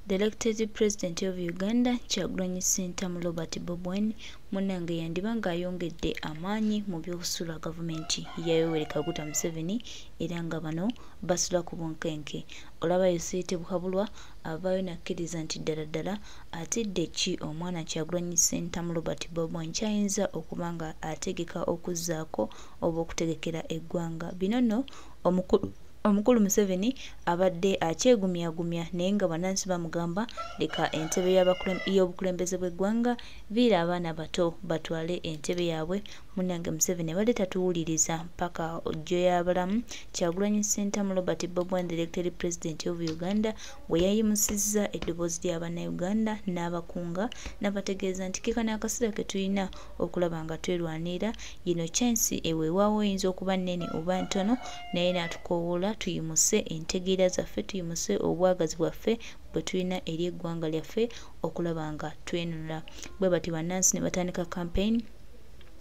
The elected president of Uganda, Kyagulanyi Ssentamu Robert Bobi Wine, munnange yandiba ng'ayongedde amaanyi mu by'okusula gavumenti ya Yoweri Kaguta Museveni, era nga bano basula ku bunkenke. Olaba Yoseri Buhabulwa avaayo n'akkiriza nti ddala ddala atidde ki omwana Kyagulanyi Ssentamu Robert Bobi Wine ky'ayinza okuba nga ategeka okuzzaako oba okutegekera eggwanga. Bino nno omukulu Museveni abadde akyegumyagumya, naye nga bannansi bamugamba leka entebe y'obukulembeze bw'eggwanga, viira abaana bato batwale entebe yaabwe. Munnange Museveni abadde tatuwuliriza mpaka ojjo y'abalamu Kyagulanyi Ssentamu Robert Bobi Wine, the elected president of Uganda, bwe yayimusizza eddoboozi lya Bannayuganda n'abakunga n'abategeeza nti ke kano akaseera ke tulina okulaba nga twerwanirira. Yino chance eweewaawo eyinza okuba nnene oba ntono, naye n'atukoowoola tuyimuse entegeera zaffe, tuyimuse obwagazi bwaffe bwe tulina eri eggwanga lyaffe okulaba nga twenunula. Bwe batyo bannansi ne batandika campaign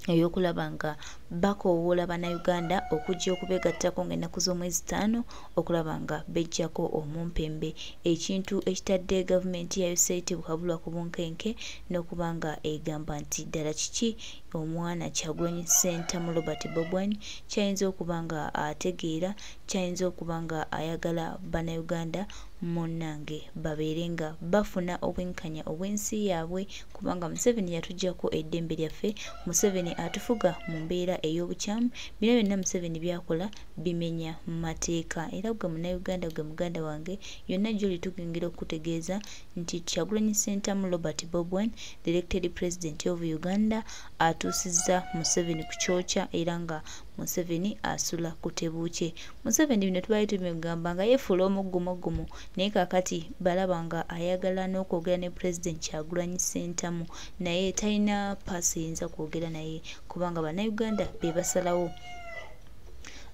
ey'okulaba nga bakoowoola Bannayuganda okujja okubeegattako ng'ennaku z'omwezi 5 okulaba nga beggyako omumpembe, ekintu ekitadde gavumenti ya Yoseri Buhabulwa ku bunkenke n'okuba nga egamba nti ddala kiki omwana Kyagulanyi Ssentamu Robert Bobi Wine ky'ayinza okuba nga ategeera, ky'ayinza okuba nga ayagala Bannayuganda munnange babeere nga bafuna obwenkanya obw'ensi yaabwe, kubanga Museveni yatuggyako eddembe lyaffe. Museveni atufuga mu mbeera ey'obukyamu. Bino byonna Museveni by'akola bimenya mateeka. Era gwe Munnayuganda, gwe muganda wange, yonna gy'oli tugengera okukutegeeza nti Kyagulanyi Ssentamu Robert Bobi Wine, the elected president of Uganda, atuusizza Museveni ku kyokya, era nga Museveni asula ku tebuukye. Museveni bino tubadde tubimugamba nga yeefuula omuggumu, naye kaakati balaba nga ayagala n'okwogera ne Pulezidenti Kyagulanyi Ssentamu, naye talina paasi eyinza kwogera naye, kubanga Bannayuganda be basalawo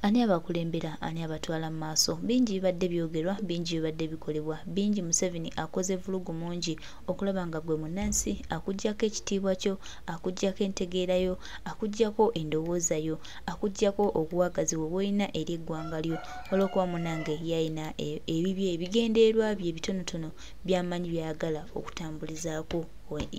ani abakulembera, ani abatwala mu maaso. Bingi bibadde byogerwa, bingi bibadde bikolebwa, bingi Museveni akoze vulugu mungi okulaba nga gwe munnansi akuggyako ekitiibwa kyo, akuggyako entegeera yo, akuggyako endowooza yo, akuggyako obuwagazi bwe bw'olina eri eggwanga lyo, olw'okuba munnange yalina ebibye ebigendererwa bye ebitonotono by'amanyi by'ayagala okutambulizaako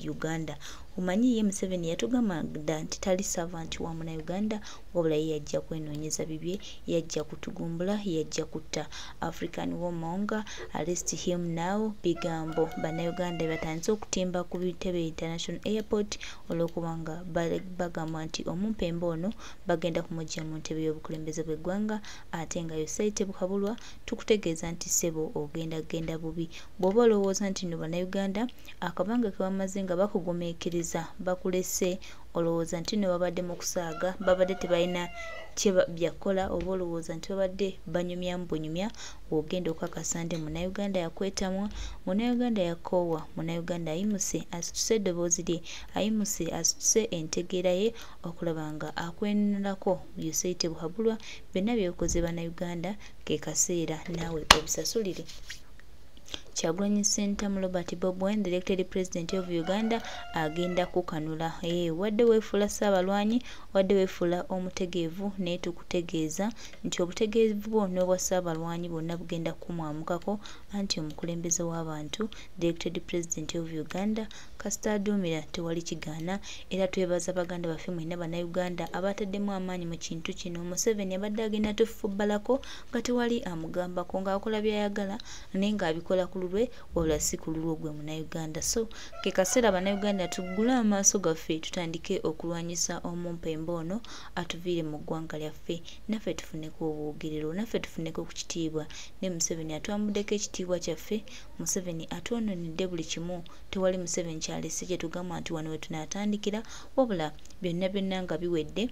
Uganda. Omanyi ye Museveni yatugamba dda nti tali servant wa Munnayuganda, wabula ye yajja kwenoonyeza bibye, yajja kutugumbula, yajja kutta. African warmonger, arrest him now, bigambo Bannayuganda batandise okutimba ku Entebbe International Airport olw'okubanga bagamba nti omumpembe ono bagenda kumuggya mu ntebe y'obukulembeze bw'eggwanga, ate nga Yoseri Buhabulwa tukutegeeza nti ssebo ogenda genda bubi. Bw'oba olowooza nti nno Bannayuganda akabanga ke bamaze nga bakugumiikiriza bakulese, olowooza nti nno babadde mu kusaaga, babadde tebalina kye byakola, oba olowooza nti babadde banyumyamu bunyumya, bw'ogenda okakasa nti Munnayuganda yakwetamwa, Munnayuganda yakoowa, Munnayuganda ayimuse asituse eddoboozi lye, ayimuse asituse entegeera ye okulaba nga akwenunulako. Yoseri Buhabulwa byonna by'okoze Bannayuganda ke kaseera naawe obisasulire. Kyagulanyi Ssentamu Robert Bobi Wine, the elected president of Uganda, agenda kukanula. Wadde weefuula ssaabalwanyi, wadde weefuula omutegeevu, naye tukutegeeza nti obutegeevu bwo n'obwa ssaabalwanyi bwonna bugenda kukumwamukako, anti omukulembeze w'abantu, the elected president of Uganda, kasita aduumira tewali kigaana. Era twebaza baganda baffe mwenna Bannayuganda abataddemu amaanyi mu kintu kino. Museveni abadde agenda tufubbalako nga tewali amugambako, ng'akola by'ayagala naye ng'abikola ku lulwe, wabula si ku lulwo gwe Munnayuganda. So ke kaseera Bannayuganda tuggule amaaso gaffe tutandike okulwanyisa omumpembe ono atuviire mu ggwanga lyaffe, naffe tufuneko obwogerero, naffe tufuneko ku kitiibwa. Ne Museveni atwambuddeko ekitiibwa kyaffe, Museveni atwonoonedde buli kimu. Tewali Museveni kyalese kye tugamba nti wano we tunaatandikira, wabula byonna byonna nga biwedde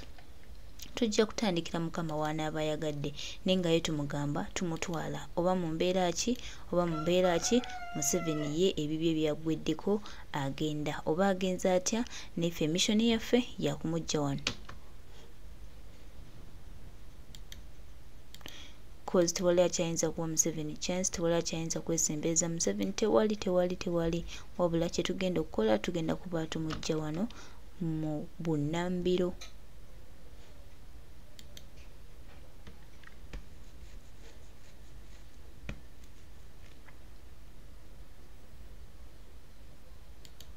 tujja kutandikira Mukama w'anaaba ayagadde, naye nga ye tumugamba tumutwala oba mu mbeera ki oba mu mbeera ki. Museveni ye ebibye byaggweddeko agenda, oba agenze atya, naffe emissoni yaffe yakumuggya wano. Cause tewali akyayinza kuwa Museveni chance, tewali akyayinza kwesembereza Museveni, tewali tewali tewali. Wabula kye tugenda okukola, tugenda kuba tumuggya wano mu bunnambiro.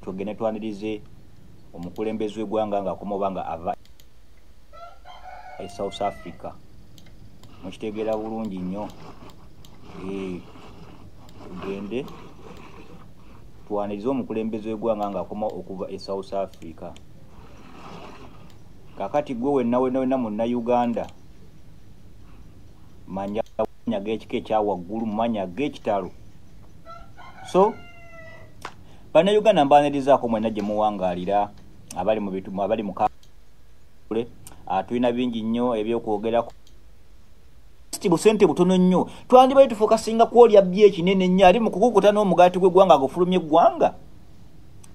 Tugende twanirize omukulembeze w'eggwanga ng'akoma oba nga ava e South Africa. Mukitegeera bulungi nnyo. Tugende twanirize omukulembeze w'eggwanga ng'akoma okuva e South Africa. Kakati gwe wenna wenna wenna Munnayuganda, manya g'ekika ekya waggulu, manya g'ekitalo. So Bannayuganda mbanirizaako mwenna gye muwangaalira, abali mu bitu, abali mu kule, tulina bingi nnyo ebyokwogerako. Busente butono nnyo, twandibadde tufokasinga kwolya bbi ekinene nnyo ali mu kukukuta n'omugaati gw'eggwanga agufulumya eggwanga.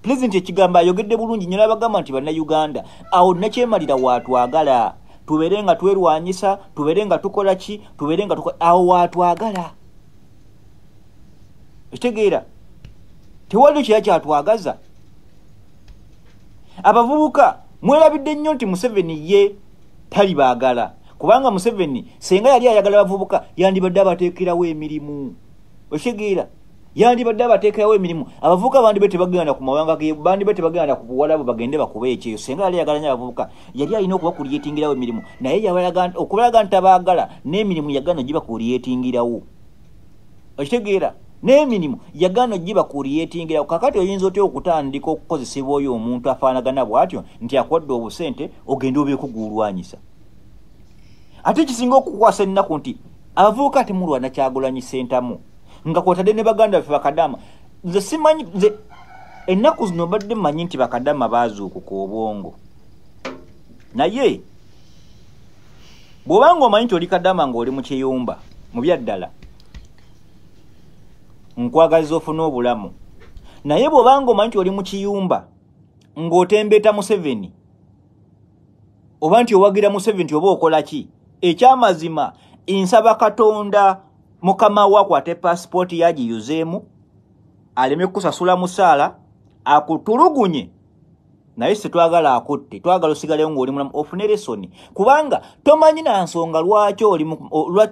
Pulezidenti ekigambo ayogedde bulungi nnyo n'abagamba nti Bannayuganda awo nakyemalira waatwagala, tubeere nga twerwanyisa, tubeere nga tukola ki, tubeere nga awo waatwagala. Ekitegeera tewali kira kyatwagaza. Abavubuka mwerabidde nnyo nti Museveni ye talibaagala, kubanga Museveni senga yali ayagala abavubuka yandibadde abateekerawo emirimu. Okitegeera, yandibadde abateekerawo emirimu. Abavubuka bandibadde tebagenda ku mawanga ge, bandibadde tebagenda ku buwalabu bagende bakube ekyeyo. Senga yali ayagala nnyo abavubuka, yali alina okubakuliyetingirawo emirimu, naye okubalaga nti tabaagala, n'emirimu yagaana gibakuliyetingirawo. Okitegeera, n'emirimu yagaana gibakuliyetingirawo. Kakati oyinza otya okutandika okukozesebwa oyo omuntu afaanagana bw'atyo nti akuwadde obusente ogende obeeko gw'olwanyisa? Ate kisinga okukwasa ennaku nti abavubuka temulwana Kyagulanyi Ssentamu nga kwotadde ne baganda baffe bakadama. Nze simanyi, nze ennaku zino mbadde mmanyi nti bakadama baazuukuka obwongo, naye bw'obanga omanyi nti oli kadama ng'oli mu kiyumba mu byaddala, nkwagaliza ofune obulamu. Naye bw'obanga omanyi nti oli mu kiyumba ng'otembeeta Museveni oba nti owagira Museveni nti oba okola ki, ekyamazima nsaba Katonda Mukama we akwate paasipooti yagiyuzeemu aleme kukusasula musaala akutulugunye. Naye si twagala akutte, twagala osigaleyo ng'oli mulamu ofune lesoni, kubanga tomanyi na nsonga lwaki oli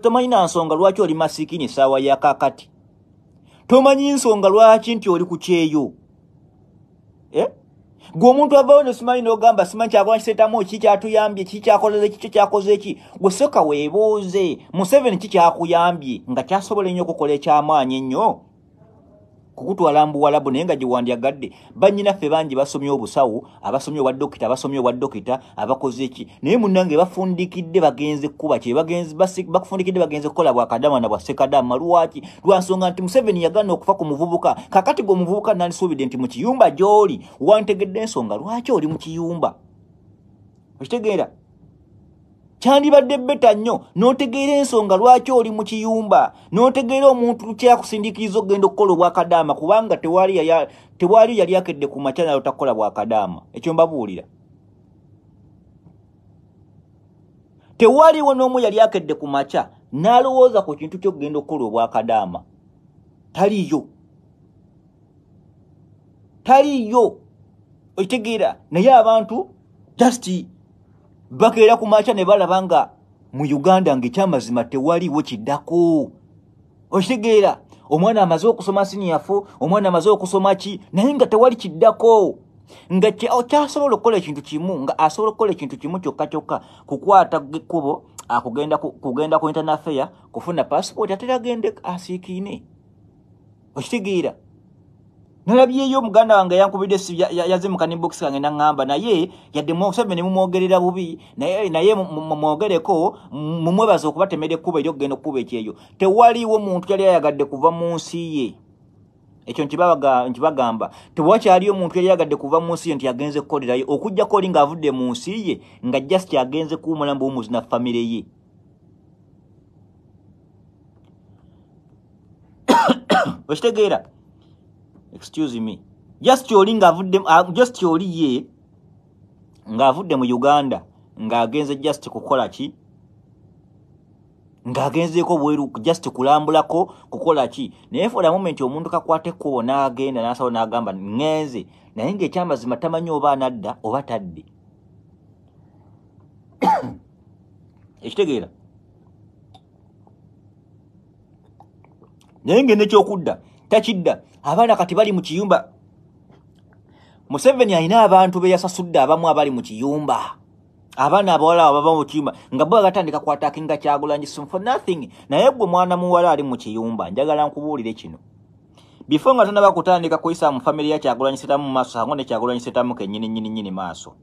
tomanyi na nsonga lwaki oli masikini essaawa ya kaakati, tomanyi nsonga lwaki nti oli ku kyeyo. Gwe omuntu avaayo nosimanyi n'ogamba simanyi Kyagulanyi Ssentamu ki kyatuyambye, ki kyakoze, ki kyakoze ki. Gwe sooka weebuuze Museveni ki kyakuyambye nga kyasobola ennyo okukola ekyamaanyi ennyo kukutwala mu buwalabu, naye nga gye wandyagadde. Bannyinaffe bangi basomye obusawo, abasomye obwa dokita, abasomye obwa dokita, abakoze ki, naye munnange bafundikidde bagenze kkuba kye bakufundikidde bagenze kukola bwakadama na bwa ssekadama. Lwaki? Lwa nsonga nti Museveni yagaana okufa ku muvubuka. Kakati gwe omuvubuka nandisuubidde nti mu kiyumba gy'oli wantegedde ensonga lwaki oli mu kiyumba. Okitegeera, kyandibadde beta nnyo n'otegeera ensonga lwaki oli mu kiyumba, n'otegeera omuntu kyakusindiikiriza okugenda okukola obwakadaama, kubanga tewali yali akedde ku makya nalota kukola bwakadaama. Ekyo mbabuulira, tewaliwo n'omu yali akedde ku makya n'alowooza ku kintu ky'okugenda okukola obwakadaama. Taliyo, taliyo. Okitegeera, naye abantu just bakeera ku makya ne balaba nga mu Uganda ng'ekyamazima tewaliwo kiddako. Okitegeera, omwana amaze okusoma senior 4, omwana amaze okusoma ki, naye nga tewali kiddako, nga kyasobola okukola ekintu kimu, nga asobola okukola ekintu kimu kyokka kyokka, kukwata kkubo kugenda ku internal affair kufuna passport ate agende asiikiine. Okitegeera, nalabyeyo omuganda wange yankubidde yaze mu kanibox kange n'aŋŋamba, naye yadde Museveni mumwogerera bubi, naye mumwogereko mumwebaza okubatemera ekkubo ery'okugenda okukuba ekyeyo. Tewaliwo muntu yali ayagadde kuva mu nsi ye. Ekyo nkibagamba, tewakyaliyo muntu yali ayagadde kuva mu nsi ye nti agenze kukolerayo, okuggyako oli ng'avudde mu nsi ye nga just agenze kuwummula buwummuzi na famire ye. Okitegeera, excuse me, just oli ng'avudde, just oli ye ng'avudde mu Uganda ng'agenze just kukola ki, ng'agenzeeko bweru just kulambulako kukola ki. Naye for the moment omuntu kakwata ekkubo n'agenda n'asalawo n'agamba ŋŋenze, naye ng'ekyamazima tamanyi oba anadda oba tadde. Ekitegeera, naye ng'enekyokudda takidda. Abaana kati bali mu kiyumba, Museveni alina abantu be yasasudde abamu abali mu kiyumba, abaana abawala abava mu kiyumba nga bo bagatandika kwatakinga Kyagulanyi for nothing. Naye gwe mwana muwala ali mu kiyumba, njagala nkubuulire kino before nga tonaba kutandika kuyisa mu family ya Kyagulanyi Ssentamu mu maaso, sango ne Kyagulanyi Ssentamu kennyini nnyini nnyini maaso.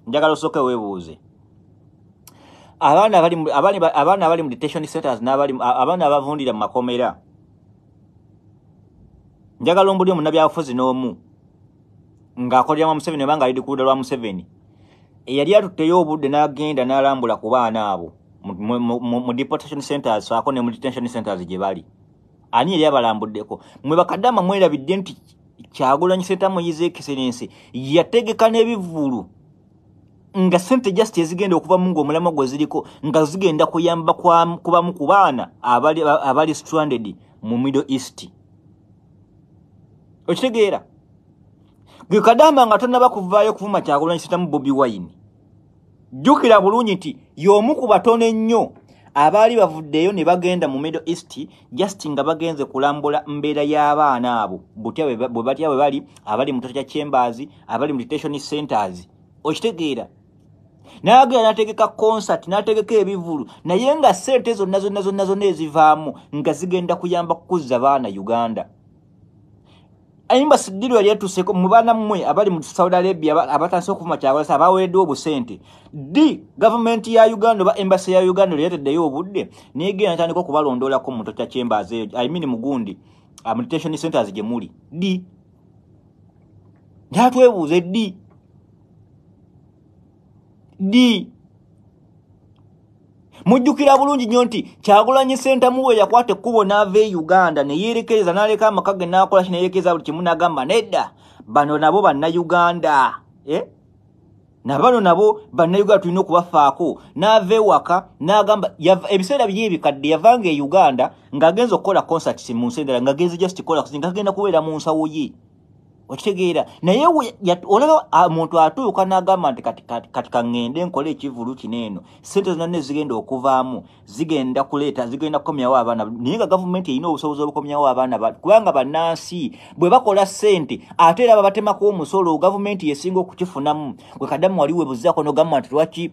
Njagala osooke weebuuze abaana abali mu detention centers n'abaana abavundira mu makomera. Njagala ombulire munnabyabufuzi n'omu ng'akolera mu Museveni oba ng'ali ku ludda lwa Museveni eyali atutteyo obudde n'agenda n'alambula ku baana abo mu deportation centers saako ne mu detention centers gye bali. Ani yali abalambuddeko? Mwe bakadama mwerabidde nti Kyagulanyi Ssentamu His Excellency yategeka n'ebivvulu nga sente just ezigenda okuva mu ng'omulamwa gwe ziriko nga zigenda kuyamba kubamu ku baana abali stranded mu Middle East. Okitegeera? Gwe kadama nga tonnaba kuvaayo kuvuma Kyagulanyi Ssentamu Bobi Wine, jjukira bulungi nti y'omu ku batono ennyo abaali bavuddeyo ne bagenda mu Middle East just nga bagenze kulambula mbeera y'abaana abo butya bwe batya bwe bali abali mu torture chambers, abali mu detention centers. Okitegeera? N'agenda n'ategeka concert, n'ategeka ebivvulu, naye nga ssente zonna zonna zonna zonna ezivaamu nga zigenda kuyamba kukuzza baana Uganda. Embassy ddiru yali etuuseeko mu baana mmwe abali mu Saudi Arabia abatandise okuvuma Kyagulanyi abaweereddwa obusente. Ddi gavumenti ya Uganda oba embassy ya Uganda yateddeyo obudde n'egenda n'etandika okubalondoolako mu torture chambers eyo, I mean mu gundi mu detention centers gye muli? Ddi? Njatwebuuze ddi? Ddi? Mujjukira bulungi nnyo nti Kyagulanyi Ssentamu we yakwata ekkubo n'ava e Uganda ne yeerekereza n'aleka amaka ge n'akola ki ne yeerekereza buli kimu n'agamba nedda, bano nabo Bannayuganda, na bano nabo Bannayuganda tulina okubafaako. N'ava ewaka n'agamba ebiseera bye ebikadde yavanga e Uganda ng'agenze okukola concerts mu nsi endala, ng'agenze just kukola ng'agenda kubeera mu nsawo ye. Okitegeera? Naye olaba omuntu atuuka n'agamba nti kati kaŋŋende nkole ekivvulu kino eno, ssente zonna ne zigenda okuvaamu zigenda kuleeta zigenda kukomyawo abaana, naye nga gavumenti erina obusobozi obukomyawo abaana, kubanga bannansi bwe bakola ssente ate era babatemako omusolo, gavumenti yesinga okukifunamu. Gwe kaddamu wali weebuuzaako n'ogamba nti lwaki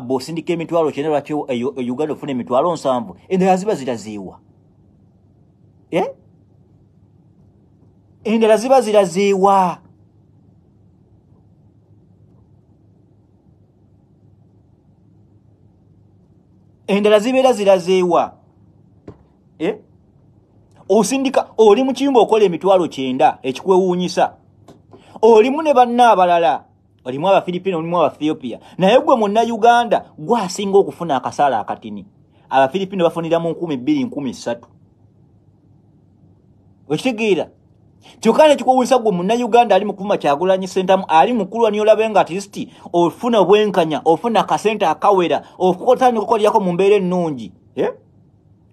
bw'osindika 90,000 lwaki e Uganda ofuna 70,000, endala ziba ziraziiwa? Endala ziba ziraziiwa. Endala zibeera zirazeewa. Osindika oli mu kiyumba okola 90,000 ekikwewuunyisa, olimu ne banna abalala, olimu Abafilipino, olimu Abaethiopia, naye gwe Munnayuganda gwasinga okufuna akasaala akatini. Abafilipino bafunira mu 2,000 3,000. Okitegeera? Kyokka nekikwewuunyisa gwe Munnayuganda ali mu kuvuma Kyagulanyi Ssentamu ali mukulu ani olabe nga at least ofuna obwenkanya, ofuna akasente akawera, otandika okukolerako mu mbeera ennungi,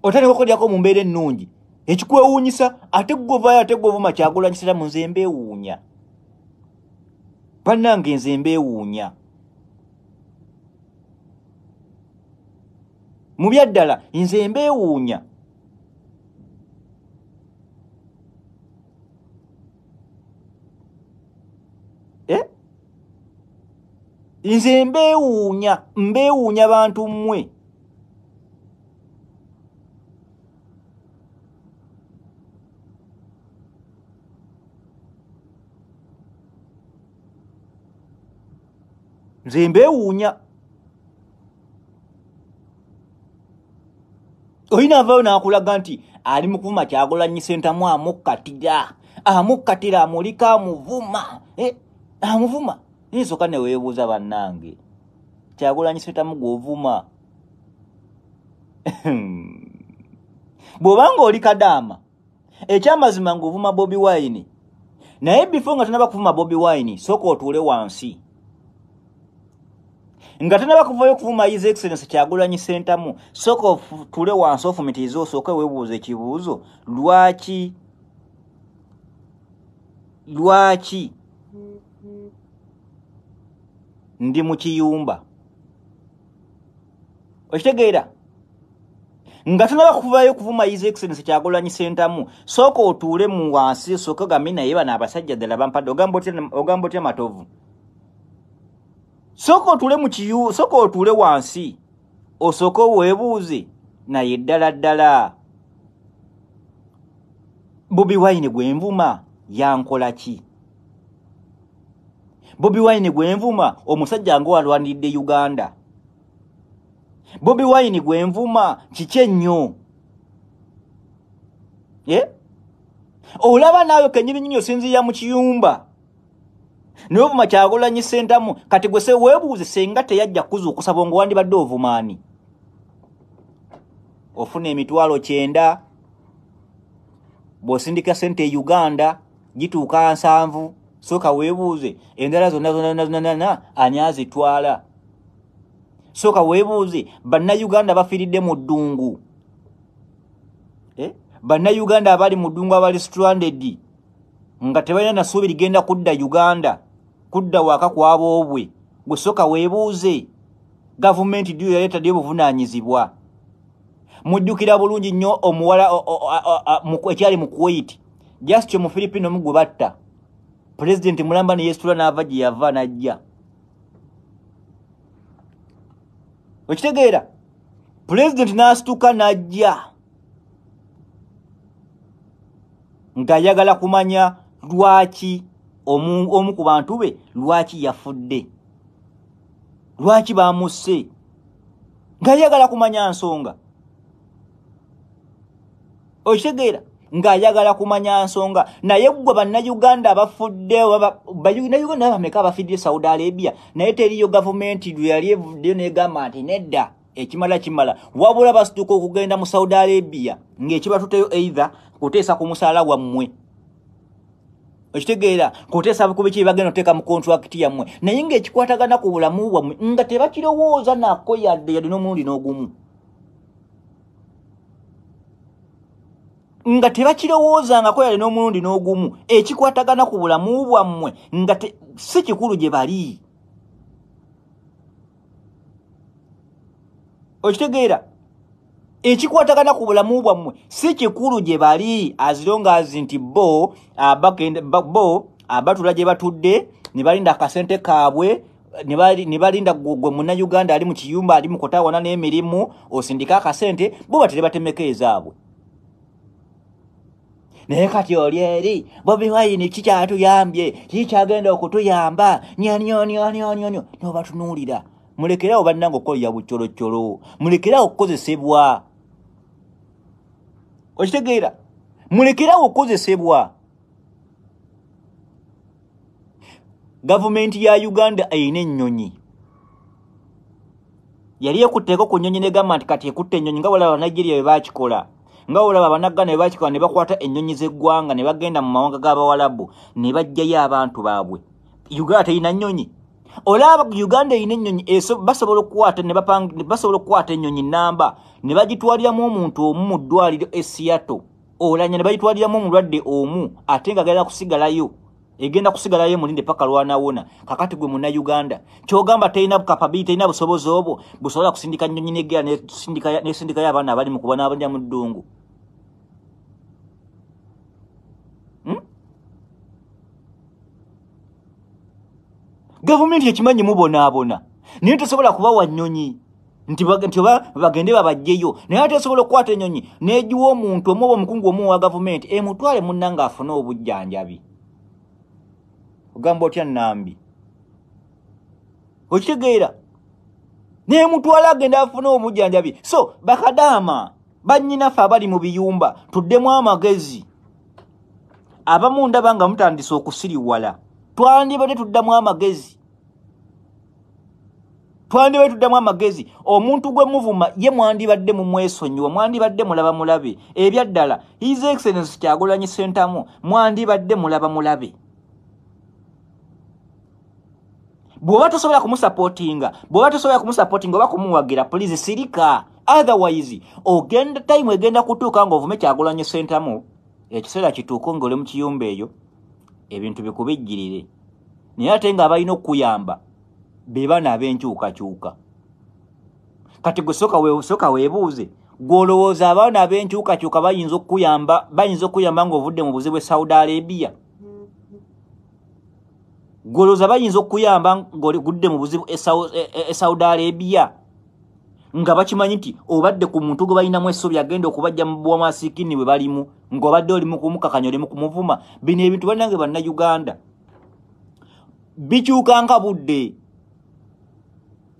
otandika okukolerako mu mbeera ennungi. Ekikwewuunyisa ate gwe ovaayo ate gwe ovuma Kyagulanyi Ssentamu, nze mbeewuunya bannange, nze mbeewuunya mu byaddala, nze mbeewuunya. Nze mbeewuunya, mbeewuunya bantu mmwe. Nze mbeewuunya. Olina avaayo n'akulaga nti ali mu kuvuma Kyagulanyi Ssentamu amukkatira, amukkatira, amulika, amuvuma, amuvuma. Nsooka ne weebuuza bannange, Kyagulanyi Ssentamu gw'ovuma bw'obanga oli kadaama ekyamazima ng'ovuma Bobi Wine, naye before nga tonaba kuvuma Bobi Wine sooka otuule wansi. Nga tonaba kuvayo kuvuma His Excellency Kyagulanyi Ssentamu, sooka otuule wansi ofumitirize, osooke weebuuze ekibuuzo, lwaki ndi mu kiyumba? Okitegeera? Nga tonaba kuvaayo kuvuma His Excellency Kyagulanyi Ssentamu, sooka otuule mu wansi, sooka ogambe naye bano abasajja ddala bampadde. Ogamba otya Matovu? Sooka otuule mu kiyu, sooka otuule wansi, osooke weebuuze naye ddala ddala Bobi Wine gwe nvuma yankola ki? Bobi Wine gwe nvuma omusajja ng'owalwaniridde Uganda. Bobi Wine gwe nvuma kiki ennyo? Olaba naawe kennyini nnyini osinziira mu kiyumba naye ovuma Kyagulanyi Ssentamu. Kati gwe se weebuuze senga teyajja kuzuukusa bwongo wandibadde ovuma ani? Ofuna 900,000 bw'osindika ssente e Uganda gituuka 70. Sooka weebuuze endala zonna zonna zonna ani azitwala? Sooka weebuuze bannayuganda bafiiridde mu ddungu, bannayuganda abali mu ddungu abali stranded nga tebalina na ssuubi ligenda kudda Uganda, kudda waka kwaboobwe. Gwe sooka weebuuze gavumenti ddiyo yaleeta ddiyo obuvunaanyizibwa. Mujjukira bulungi nnyo omuwala ekyali mu Kuwait, just Omufilipino omu gwe batta, pulezidenti mulamba ne yeesitula n'ava gye yava n'ajja. Okitegeera? Pulezidenti n'asituka n'ajja ng'ayagala kumanya lwaki omu ku bantu be lwaki yafudde, lwaki bamusse, ng'ayagala kumanya nsonga. Okitegeera? Ng'ayagala kumanya nsonga. Naye ggwe bannayuganda abafudde, bannayuganda bameka abafidde Saudi Arabia, naye teriyo gavumenti lwe yali evuddeyo n'egamba nti nedda ekimala kimala, wabula basituka okugenda mu Saudi Arabia ng'ekibatuteyo either kuteesa ku musaala gwammwe, okitegeera, kuteesa ku biki bagenda oteeka mu contract yammwe, naye ng'ekikwatagana ku bulamu bwammwe nga tebakirowooza nako yadde yadde n'omulundi n'ogumu, nga tebakirowoozangako yadde n'omulundi n'ogumu ekikwatagana ku bulamu bwammwe nga si kikulu gye bali. Okitegeera? Ekikwatagana ku bulamu bwammwe si kikulu gye bali, as long as nti bo abatula gye batudde ne balinda akasente kaabwe, ne balinda gwe munnayuganda ali mu kiyumba ali mu kutawana n'emirimu osindika akasente, bo batere batemeko ezaabwe. Naye kati oli eri Bobi Wine kikyatuyambye, kikyagenda okutuyamba nyanyonyonyonyonyo, n'obatunuulira. Mulekerawo bannange okukolera buccolocolo, mulekerawo okukozesebwa. Okitegeera? Mulekerawo okukozesebwa. Gavumenti ya Uganda erina ennyonyi, yali ekutteeko ku nnyonyi n'egamba nti kati ekutte ennyonyi, nga walaba Nigeria bwe baakikola, nga olaba Bannaganda bwe bakikola, ne bakwata ennyonyi z'eggwanga ne bagenda mu mawanga g'Abawalabu ne baggyayo abantu baabwe. Uganda terina nnyonyi. Olaba Uganda erina ennyonyi, basobola okukwata ne basobola okukwata ennyonyi namba ne bagitwaliramu omuntu omu mu ddwaliro e Seattle, olanya ne bagitwaliramu omulwadde omu ate nga agenda kusigalayo, egenda kusigalayo mulinde paka lwanaawona. Kakati gwe munnayuganda ky'ogamba terina capability, terina busobozi obwo busobola kusindika nnyonyi negera nesindikayo abaana abali mu kubonaabonera mu ddungu. Gavumenti ekimanyi mubonaabona, naye tesobola kubawa nnyonyi nti oba bagende babaggyeyo, naye ate esobola okukwata ennyonyi n'egiwa omuntu omu oba omukungu omu wa gavumenti emutwale munnange afune obujjanjabi. Ogamba otya Nambi? Okitegeera? N'emutwala agenda afune obujjanjabi. So bakadaama bannyinaffe abali mu biyumba, tuddemu amagezi. Abamu ndaba nga mutandise okusiriwala, twandibadde tuddamu amagezi, twandibadde tuddamu amagezi. Omuntu gwe muvuma ye mwandibadde mumwesonyiwa, mwandibadde mulaba mulabe ebyaddala. His Excellency Kyagulanyi Ssentamu mwandibadde mulaba mulabe. Bw'oba tosobola kumusapootinga, bw'oba tosobola kumusapootinga oba kumuwagira, please sirika. Otherwise ogenda time egenda kutuuka ng'ovume Kyagulanyi Ssentamu, ekiseera kituuke ng'oli mu kiyumba eyo ebintu bikubijjirire. Naye ate ng'abalina okukuyamba be bano ab'enkyukakyuka. Kati gwe sooka weebuuze, Gw'olowooza abaana ab'enkyukakyuka bayinza okuyamba ng'ovudde mu buzibu e Saudi Arabia? Gw'olowooza bayinza okuyamba ng'ogudde mu buzibu e Saudi Arabia, nga bakimanyi nti obadde ku muntu gwe balinamu essuubi agenda okubajja mu bwamasiikini bwe balimu, ng'obadde oli mu kumukakanya, oli mu kumuvuma? Bino ebintu bannange Bannayuganda bikyuka nga budde.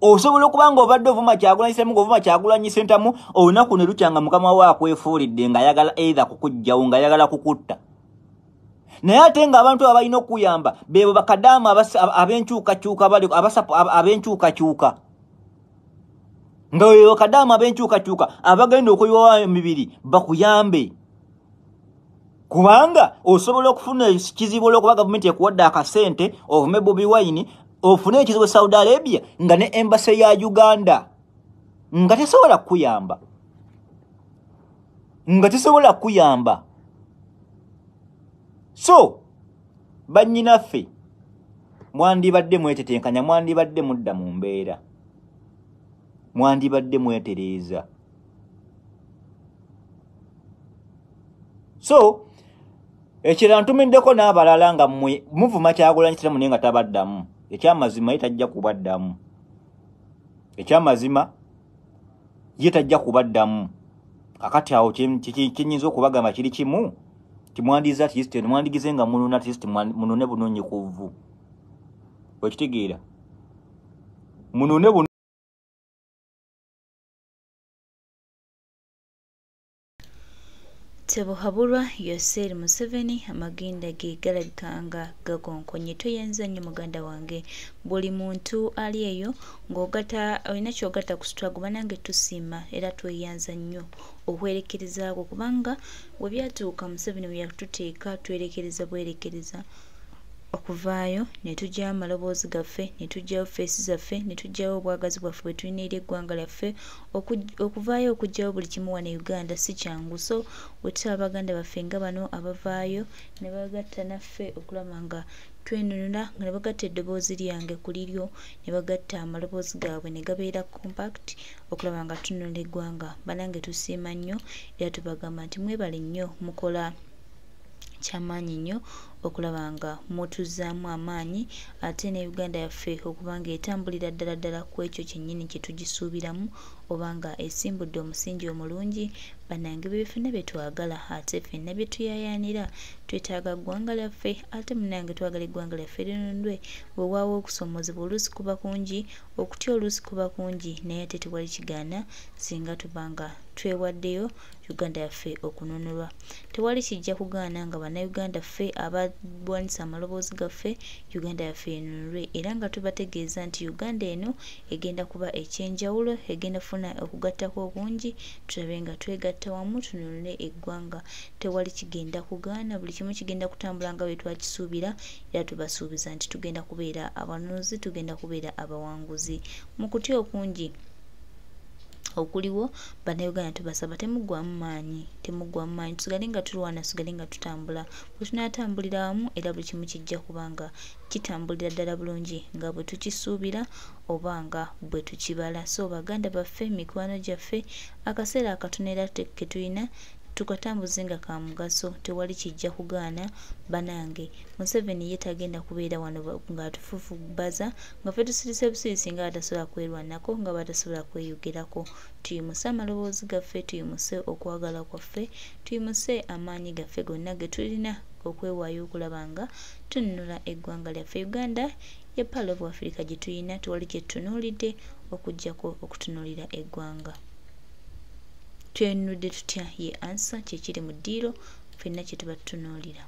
Osobola okuba ng'obadde ovuma Kyagulanyi Ssentamu, ng'ovuma Kyagulanyi Ssentamu, olunaku ne lukya nga mukama we akwefuulidde, ng'ayagala either kukuggyawo, ng'ayagala kukutta. Naye ate ng'abantu abalina okuyamba beebo bakadaama ab'enkyukakyuka, ab'enkyukakyuka, nga beebo bakadaama ab'enkyukakyuka abagenda okuyiwa emibiri bakuyambe. Kubanga osobola okufuna ekizibu olw'okuba gavumenti ekuwadde akasente ovume Bobi Wine, ofune ekizibu e Saudi Arabia nga ne embassy ya Uganda nga tesobola kukuyamba, nga tesobola kukuyamba. So bannyinaffe, mwandibadde mwetetenkanya, mwandibadde mudda mu mbeera, mwandibadde mwetereeza. So ekirala ntumiddeko n'abalala nga mmwe muvuma Kyagulanyi Ssentamu naye nga tabaddamu. Ekyamazima ye tajja kubaddamu, ekyamazima ye tajja kubaddamu. Kakati awo kyenyinza okubagamba kiri kimu, timwandiza at least mwandigize nga mununa, at least munune bunonyi ku vvu. Okitegeera? Munune. Tebuhaburwa Yoweri Museveni amagenda ge galabika nga gagonkonye. Toyenza nnyo muganda wange, buli muntu ali eyo ng'ogatta olina ky'ogatta ku struggle, bannange tusiima era tweyanza nnyo okwerekerezaako, kubanga we byatuuka Museveni we yatuteeka twerekereza bwerekereza okuvaayo ne tuggyayo amaloboozi gaffe, ne tuggyayo feesi zaffe, ne tuggyayo obwagazi bwaffe bwe tulina eri eggwanga lyaffe. Okuvaayo okuggyayo buli kimu wano e Uganda si kyangu. So bwe tulaba baganda baffe nga bano abavaayo ne bagatta naffe okulaba nga twenunula, nga ne bagatta eddoboozi lyange ku liryo, ne bagatta amaloboozi gaabwe ne gabeera compact okulaba nga tununula eggwanga, bannange tusiima nnyo era tubagamba nti mwebale nnyo, mukola kyamaanyi nnyo okulaba nga mutuzzaamu amaanyi, ate ne Uganda yaffe okuba nga etambulira ddala ddala ku ekyo kyennyini kye tugisuubiramu, oba nga esimbudde omusingi omulungi. Bannange bye ffenna bye twagala, ate ffenna bye tuyaayaanira. Twetaaga ggwanga lyaffe, ate munnange twagala eggwanga lyaffe linunulwe. Weewaawo okusoomoozebwa oluusi kuba kungi, okutya oluusi kuba kungi, naye ate tewali kigaana singa tuba nga twewaddeyo Uganda yaffe okununulwa. Tewali kijja kugaana nga Bannayuganda ffe abalwanisa amaloboozi gaffe Uganda yaffe enunulwe, era nga tubategeeza nti Uganda eno egenda kuba ekyenjawulo, egenda kufuna okugattako okungi, tulabe nga twegatta wamu tununule eggwanga. Tewali kigenda kugaana, buli kimu kigenda kutambula nga bwe twakisuubira, era tubasuubiza nti tugenda kubeera abanunuzi, tugenda kubeera abawanguzi. Mu kutya okungi okuliwo, Bannayuganda tubasaba temuggwaamu maanyi, temuggwaamu maanyi, tusigale nga tulwana, tusigale nga tutambula. Bwe tunaatambulira wamu era buli kimu kijja kuba nga kitambulira ddala bulungi nga bwe tukisuubira oba nga bwe tukibala. So baganda baffe, mikwano gyaffe, akaseera akatono era ke tulina tukatambuze nga ka mugaso, tewali kijja kugaana. Bannange Museveni ye tagenda kubeera wano ng'atufufubaza nga ffe tusirise busirisi, nga batasobola kwerwanako, nga batasobola kweyogerako. Tuyimuse amaloboozi gaffe, tuyimuse okwagala kwaffe, tuyimuse amaanyi gaffe gonna ge tulina okwewaayo okulaba nga tununula eggwanga lyaffe. Uganda ye Pearl of Africa gye tulina, tewali kye tutunuulidde okuggyako okutunuulira eggwanga. Twenunudde tutya ye ansa, kye kiri mu ddiiro ffenna kye tuba tutunuulira.